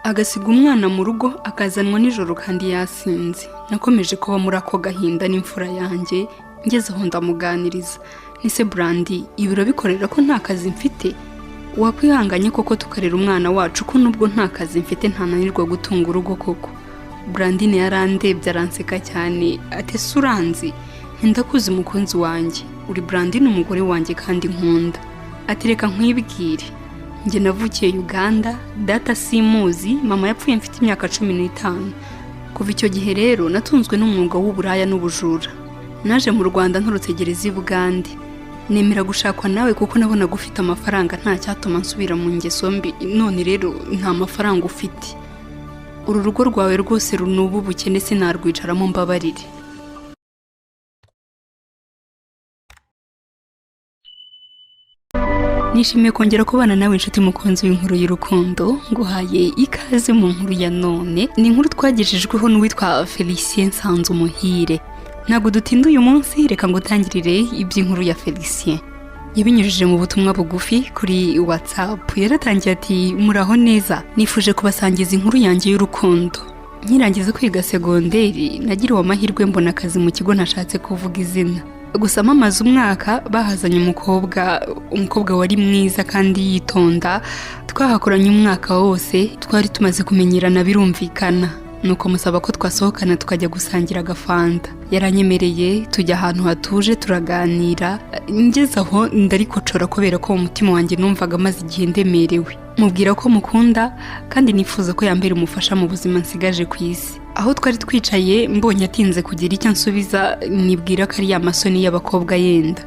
Agasiga umwana mu rugo, akazanwa nijoro kandi yasinze. Nakomeje kuba muri ako gahinda n'imfura yanjye. Ngeze aho ndamuganiriza: "Nise Brandi, ibi urabikorera ko nta kazi mfite? Wakwihanganye koko tukarera umwana wacu, ko nubwo nta kazi mfite ntananirwa gutunga urugo koko?" Brandine yarandebye, aranseka cyane, ati: "Ese uranzi?" "Ndakuzi mukunzi wanjye, uri Brandine, umugore wanjye kandi nkunda." Ati: "Reka nkwibwire, njye navukiye Uganda, data simuzi, mama yapfuye mfite imyaka 15. Kuva icyo gihe rero natunzwe n'umwuga w'uburaya n'ubujura. Naje mu Rwanda nturutse gereza i Bugande, nemera gushakwa nawe kuko nabonaga ufite amafaranga, nta cyatuma nsubira mu ngeso mbi. None rero nta mafaranga ufite, uru rugo rwawe rwose runuba ubukene, sinarwicaramo, mbabarire." Nishimiye kongera kubana nawe, inshuti mukunzi w'inkuru y'urukundo. Nguhaye ikaze mu nkuru ya none. Ni inkuru twagejejweho n'uwitwa Felicien Nsanzumuhire. Ntabwo dutinda uyu munsi, reka ngo utangirire iby'inkuru ya Felicien. Yabinyujije mu butumwa bugufi kuri WhatsApp. Yaratangiye ati: "Muraho neza, nifuje kubasangiza inkuru yanjye y'urukundo. Nkirangiza kwiga segonderi nagiriwe amahirwe mbona akazi mu kigo ntashatse kuvuga izina. Gusa mpamaze umwaka bahazanye umukobwa, umukobwa wari mwiza kandi yitonda. Twahakoranye umwaka wose, twari tumaze kumenyerana birumvikana. Nuko musaba ko twasohokana tukajya gusangira agafanta. Yaranyemereye, tujya ahantu hatuje turaganira. Ngeze aho ndarikocora kubera ko mu mutima wanjye numvaga maze igihe ndemerewe. Mubwira ko mukunda kandi nifuza ko yambera umufasha mu buzima nsigaje ku isi. Aho twari twicaye mbonye atinze kugira icyo ansubiza, nibwira ko ari ya masoni y'abakobwa yenda.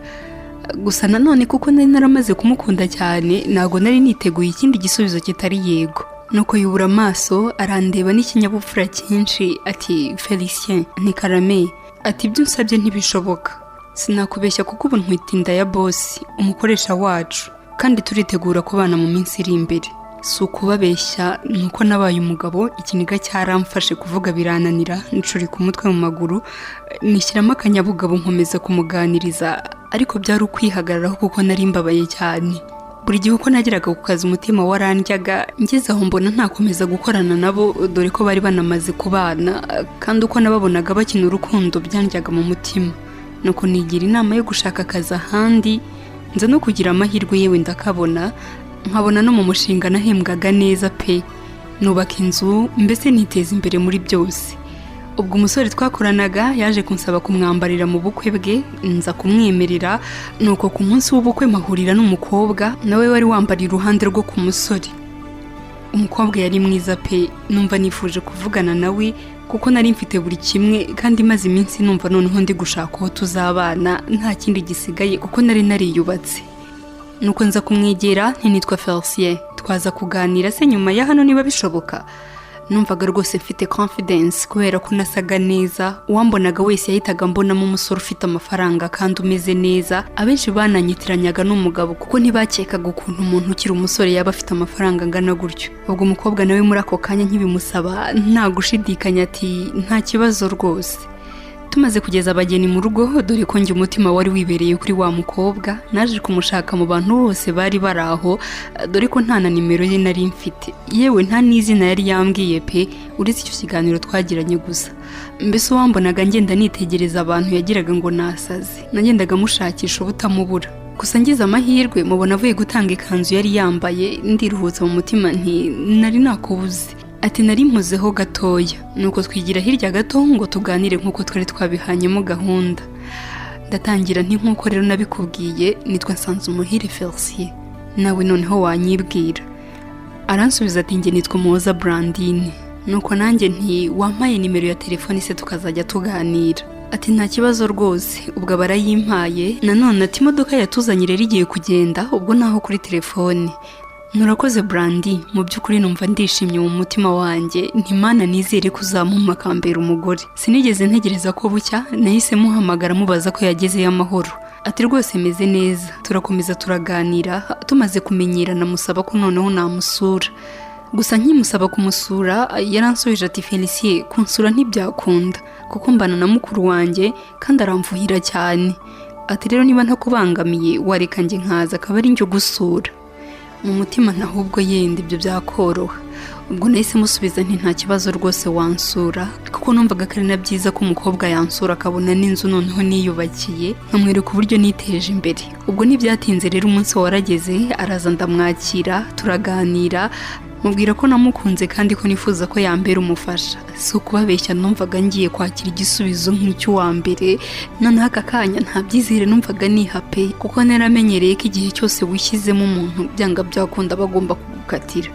Gusa nanone kuko nari naramaze kumukunda cyane, ntabwo nari niteguye ikindi gisubizo kitari yego. Nuko yubura amaso, arandeba n'ikinyabupfura cyinshi, ati: 'Felicien.' Nti: 'Karame.' Ati: 'Ibyo unsabye ntibishoboka, sinakubeshya, kuko ubu ntwite inda ya bosi, umukoresha wacu, kandi turitegura kubana mu minsi iri imbere. Si ukubabeshya, ni uko nabaye umugabo, ikiniga cyaramfashe, kuvuga birananira, ncurika umutwe mu maguru, nishyiramo akanyabugabo, nkomeza kumuganiriza, ariko byari ukwihagararaho kuko nari mbabaye cyane. Buri gihe uko nageraga ku kazi umutima warandyaga. Ngeze aho mbona ntakomeza gukorana nabo, dore ko bari banamaze kubana, kandi uko nababonaga bakina urukundo byandyaga mu mutima. Nuko nigira inama yo gushaka akazi ahandi, nza no kugira amahirwe, yewe ndakabona, nkabona no mu mushinga nahembwaga neza pe, nubaka inzu, mbese niteza imbere muri byose. Ubwo umusore twakoranaga yaje kunsaba kumwambarira mu bukwe bwe, nza kumwemerera. Nuko ku munsi w'ubukwe mpahurira n'umukobwa nawe wari wambariye iruhande rwo ku musore. Umukobwa yari mwiza pe, numva nifuje kuvugana nawe kuko nari mfite buri kimwe, kandi maze iminsi numva noneho ndi gushaka uwo tuzabana, nta kindi gisigaye kuko nari nariyubatse. Nuko nza kumwegera nti: 'Nitwa Felicien, twaza kuganira se nyuma ya hano niba bishoboka?' Numvaga rwose mfite confidence kubera ko nasaga neza. Uwambonaga wese yahitaga mbonamo umusore ufite amafaranga kandi umeze neza. Abenshi bananyitiranyaga n'umugabo kuko ntibakekaga ukuntu umuntu ukiri umusore yaba afite amafaranga angana gutyo. Ubwo umukobwa nawe muri ako kanya nkibimusaba, nta gushidikanya ati: 'Nta kibazo rwose.' Tumaze kugeza abageni mu rugo, dore ko njye umutima wari wibereye kuri wa mukobwa, naje kumushaka mu bantu bose bari bari aho, dore ko nta na nimero ye nari mfite, yewe nta n'izina yari yambwiye pe, uretse icyo kiganiro twagiranye gusa. Mbese uwambonaga ngenda nitegereza abantu yagiraga ngo nasaze. Nagendaga mushakisha ubutamubura. Gusa ngize amahirwe mubona avuye gutanga ikanzu yari yambaye, ndiruhutsa mu mutima nti: 'Nari nakubuze.' Ati: 'Nari mpuzeho gatoya.' Nuko twigira hirya gato ngo tuganire nk'uko twari twabihanyemo gahunda. Ndatangira nti: 'Nk'uko rero nabikubwiye, nitwa Nsanzumuhire Felicien, nawe noneho wanyibwira?' Aransubiza ati: 'Njye nitwa Muhoza Brandine.' Nuko nanjye nti: 'Wampaye nimero ya telefone se tukazajya tuganira?' Ati: 'Nta kibazo rwose.' Ubwo aba arayimpaye. Nanone ati: 'Imodoka yatuzanye rero igiye kugenda, ubwo naho kuri telefone.' Nurakoze Brandi, mu by'ukuri numva ndishimye mu mutima wanjye, ntimana nizere ko uzamumpa akambera umugore. Sinigeze ntegereza ko bucya, nahise muhamagara mubaza ko yagezeyo amahoro. Ati: 'Rwose meze neza.' Turakomeza turaganira, tumaze kumenyerana musaba ko noneho namusura. Gusa nkimusaba kumusura yaransubije ati: 'Felicien, kunsura ntibyakunda kuko mbana na mukuru wanjye kandi aramfuhira cyane.' Ati: 'Rero niba ntakubangamiye wareka njye nkaza akaba ari njye ugusura.' Mu mutima ntahubwo yenda ibyo byakoroha." Ubwo nahise musubiza nti: "Nta kibazo rwose, wansura," kuko numvaga ko ari na byiza ko umukobwa yansura akabona n'inzu noneho niyubakiye, nkamwereka uburyo niteje imbere. Ubwo ntibyatinze rero, umunsi warageze araza, ndamwakira, turaganira, mubwira ko namukunze kandi ko nifuza ko yambera umufasha. Si ukubabeshya, numvaga ngiye kwakira igisubizo nk'icy'uwa mbere. Noneho aka kanya nta byizere numvaga niha pe, kuko naramenyereye ko igihe cyose wishyizemo umuntu, byanga byakunda bagomba kugukatira.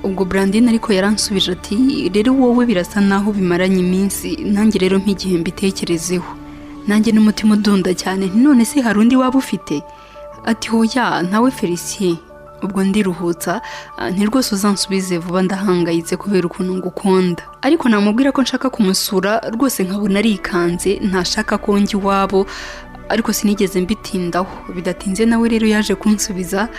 Ubwo Brandine ariko yaransubije ati: "Rero wowe birasa naho bimaranye iminsi, nanjye rero nk'igihe mbitekerezeho." Nanjye n'umutima udunda cyane nti: "None se hari undi waba ufite?" Ati: "Hoya, ntawe, Felicien." Ubwo ndiruhutsa nti: "Rwose uzansubize vuba, ndahangayitse kubera ukuntu ngukunda." Ariko namubwira ko nshaka kumusura, rwose nkabona arikanze, ntashaka ko njya iwabo. Ariko sinigeze mbitindaho. Bidatinze nawe rero yaje kunsubiza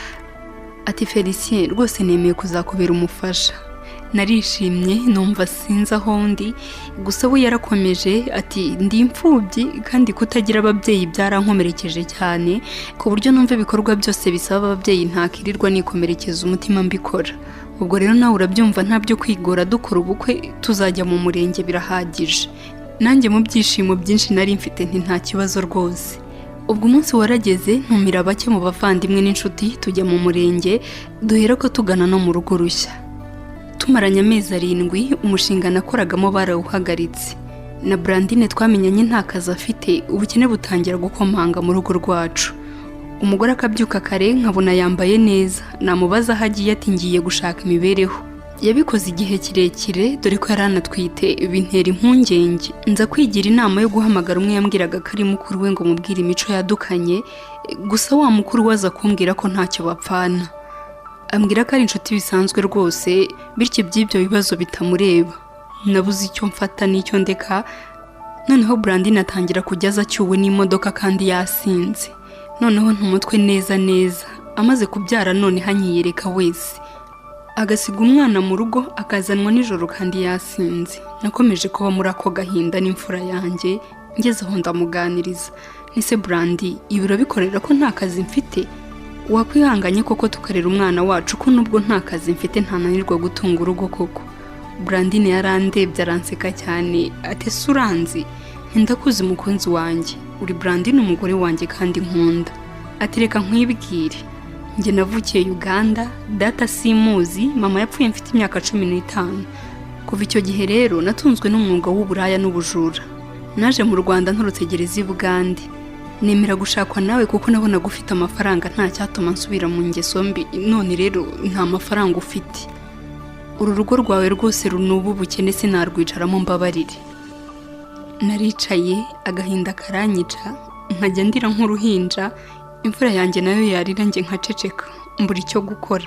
ati: "Felicien, rwose nemeye kuzakubera umufasha." Narishimye, numva sinzi aho ndi. Gusa we yarakomeje ati: "Ndi imfubyi, kandi kutagira ababyeyi byarankomerekeje cyane, ku buryo numva ibikorwa byose bisaba ababyeyi ntakirirwa nikomerekeza umutima mbikora. Ubwo rero nawe urabyumva, nta byo kwigora dukora ubukwe, tuzajya mu murenge birahagije." Nanjye mu byishimo byinshi nari mfite nti: "Nta kibazo rwose." Ubwo umunsi warageze, ntumira bake mu bavandimwe n'inshuti, tujya mu murenge, duhera ko tugana no mu rugo rushya. Tumaranye amezi 7, umushinga nakoragamo barawuhagaritse, na Brandine twamenyanye nta kazi afite. Ubukene butangira gukomanga mu rugo rwacu. Umugore akabyuka kare, nkabona yambaye neza, namubaza aho agiye, ati: "Ngiye gushaka imibereho." Yabikoze igihe kirekire, dore ko yari anatwite, bintera impungenge. Nza kwigira inama yo guhamagara umwe yambwiraga ko ari mukuru we, ngo mubwire imico yadukanye. Gusa wa mukuru we aza kumbwira ko ntacyo bapfana, ambwira ko ari inshuti bisanzwe rwose, bityo iby'ibyo bibazo bitamureba. Nabuze icyo mfata n'icyo ndeka. Noneho Brandine atangira kujya aza acyuwe n'imodoka kandi yasinze, noneho ntumutwe neza neza. Amaze kubyara noneho anyiyereka wese, agasiga umwana mu rugo, akazanwa nijoro kandi yasinze. Nakomeje kuba muri ako gahinda n'imfura yanjye. Ngeze aho ndamuganiriza nti: "Se Brandi, ibi urabikorera ko nta kazi mfite? Wakwihanganye koko tukarera umwana wacu, ko nubwo nta kazi mfite ntananirwa gutunga urugo koko?" Brandine yarandebye, aranseka cyane, ati: "Ese uranzi?" "Ndakuzi mukunzi wanjye, uri Brandine, umugore wanjye kandi nkunda." Ati: "Reka nkwibwire, njye navukiye Uganda, data simuzi, mama yapfuye mfite imyaka 15. Kuva icyo gihe rero natunzwe n'umwuga w'uburaya n'ubujura. Naje mu Rwanda nturutse gereza i Bugande, nemera gushakwa nawe kuko nabonaga ufite amafaranga, nta cyatuma nsubira mu ngeso mbi. None rero nta mafaranga ufite, uru rugo rwawe rwose runuba ubukene sinarwicaramo, mbabarire." Naricaye, agahinda karanyica, nkajya ndira nk'uruhinja. Imfura yanjye nayo yarira, njye nkaceceka, mbura icyo gukora.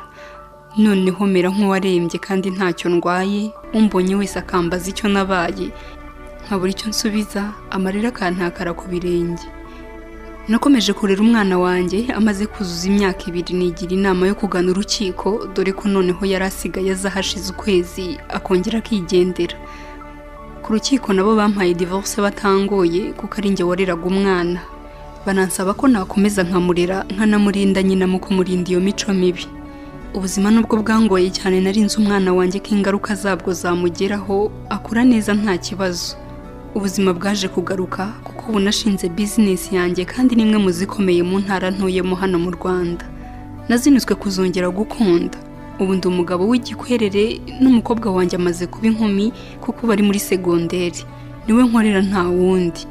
Noneho mera nk'uwarembye kandi ntacyo ndwaye. Umbonye wese akambaza icyo nabaye, nkabura icyo nsubiza, amarira akantakara ku birenge. Nakomeje kurera umwana wanjye. Amaze kuzuza imyaka 2, nigira inama yo kugana urukiko, dore ko noneho yari asigaye aza hashize ukwezi akongera akigendera. Ku rukiko nabo bampaye divorce batangoye, kuko ari njye wareraga umwana, banansaba ko nakomeza nkamurera, nkanamurinda nyina mu kumurinda iyo mico mibi. Ubuzima nubwo bwangoye cyane, narinze umwana wanjye ko ingaruka zabwo zamugeraho, akura neza nta kibazo. Ubuzima bwaje kugaruka, kuko ubu nashinze bizinesi yanjye, kandi ni imwe mu zikomeye mu ntara ntuyemo hano mu Rwanda. Nazinutswe kuzongera gukunda. Ubu ndi umugabo w'igikwerere, n'umukobwa wanjye amaze kuba inkumi, kuko ubu ari muri segonderi. Niwe nkorera, nta wundi.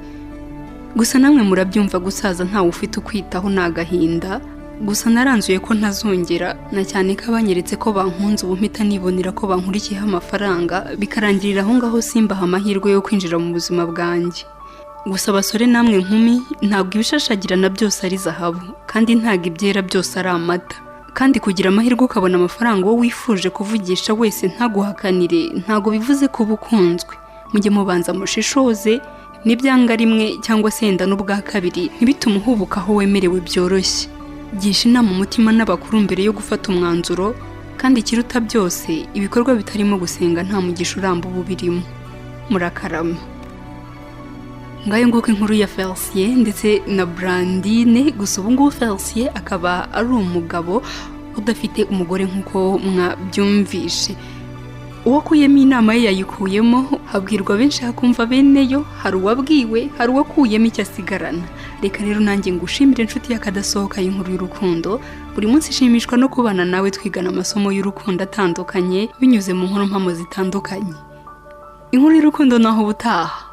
Gusa namwe murabyumva, gusaza ntawe ufite ukwitaho ni agahinda. Gusa naranzuye ko ntazongera, na cyane ko abanyeretse ko bankunze ubu mpita nibonera ko bankurikiyeho amafaranga, bikarangirira aho ngaho, simbaha amahirwe yo kwinjira mu buzima bwanjye. Gusa abasore namwe nkumi, ntabwo ibishashagirana byose ari zahabu, kandi ntabwo ibyera byose ari amata. Kandi kugira amahirwe ukabona amafaranga, uwo wifuje kuvugisha wese ntaguhakanire, ntabwo bivuze ko uba ukunzwe. Mujye mubanza mushishoze. Nibyanga rimwe cyangwa se yenda n'ubwa kabiri, ntibitume uhubuka aho wemerewe byoroshye. Gisha inama umutima n'abakuru mbere yo gufata umwanzuro. Kandi ikiruta byose, ibikorwa bitarimo gusenga nta mugisha uramba uba ubirimo. Murakarama. Ngayo nguko inkuru ya Felicien ndetse na Brandine. Gusa ubu ngubu Felicien akaba ari umugabo udafite umugore nk'uko mwabyumvishe. Uwakuyemo inama ye yayikuyemo. Habwirwa benshi hakumva beneyo. Hari uwabwiwe, hari uwakuyemo icyo asigarana. Reka rero nanjye ngushimire, inshuti y'akadasohoka y'inkuru y'urukundo. Buri munsi ishimishwa no kubana nawe twigana amasomo y'urukundo atandukanye binyuze mu nkuru mpamo zitandukanye. Inkuru y'urukundo, naho ubutaha.